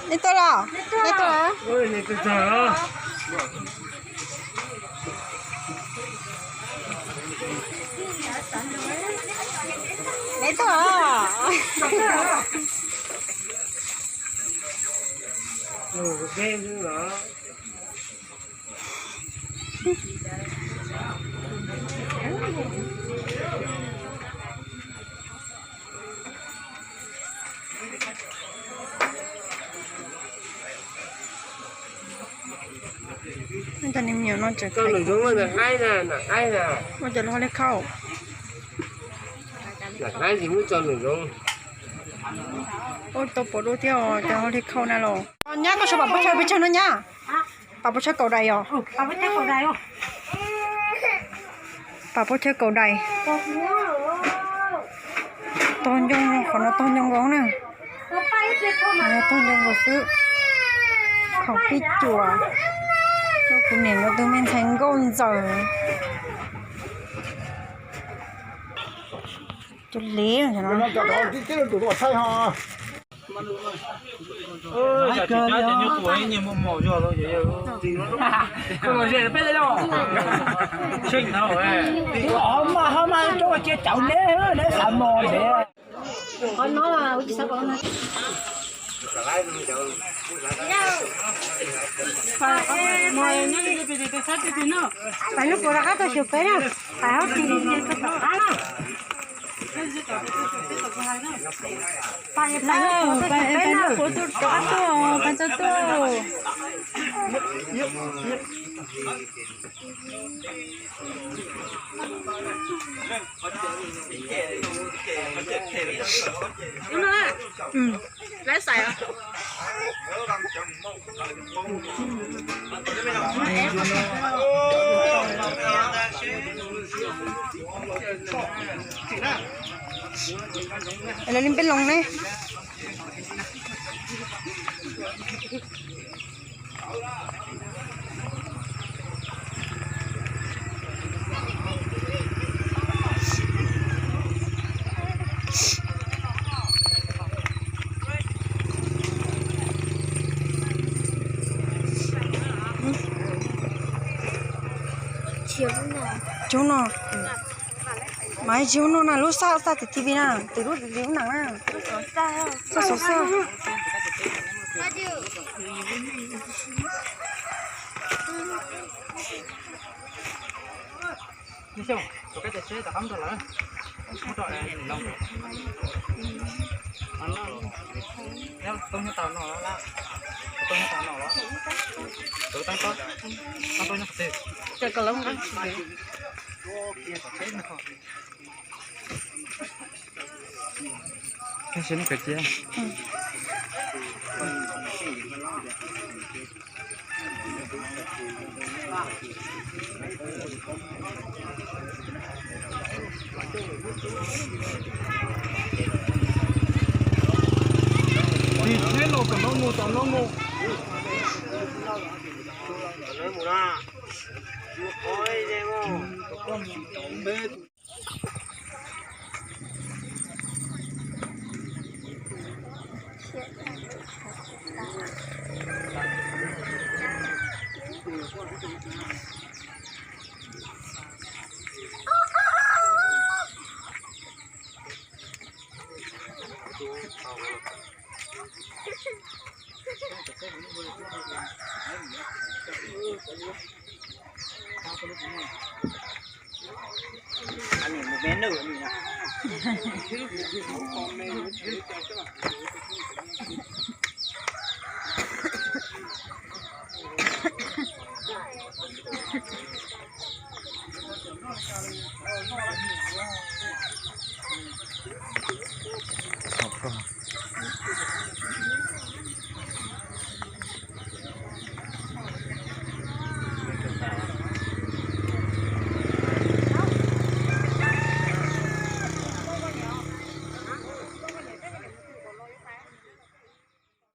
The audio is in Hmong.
Neb tuaj los? Neb tuaj los? Neb tuaj los? Cov me nyuam no tseem ua cov lub hauv liaj khauj. Ua tau pom dua thiab os, cov hauv liaj khauj na los. Nyab, koj suav pam pob chaw pes tsawg no nyab? Pam pob chaw kaum daim os. Pam pob chaw kaum daim. Tog ncoo, qhov no tog ncoo nkaus na. Tog ncoo nkaus xwb. Khoom pib cuam. Kuv niam nkawd tus me ntxhais nkauj ntxawm. Cov liv no. Pais lub puas rov qab tuaj xyuas peb na, pais hauv tsis tom qab na. Pais lub puas rov qab tuaj, pais txog tuaj. Lawv li peb loo ne. Tsis no, mas tsis no na, lub xaj xaj tim T V na, tim lub tim lub nees na. Xaj xov xaj. Tim tsheb los kom no mus, tom no mus.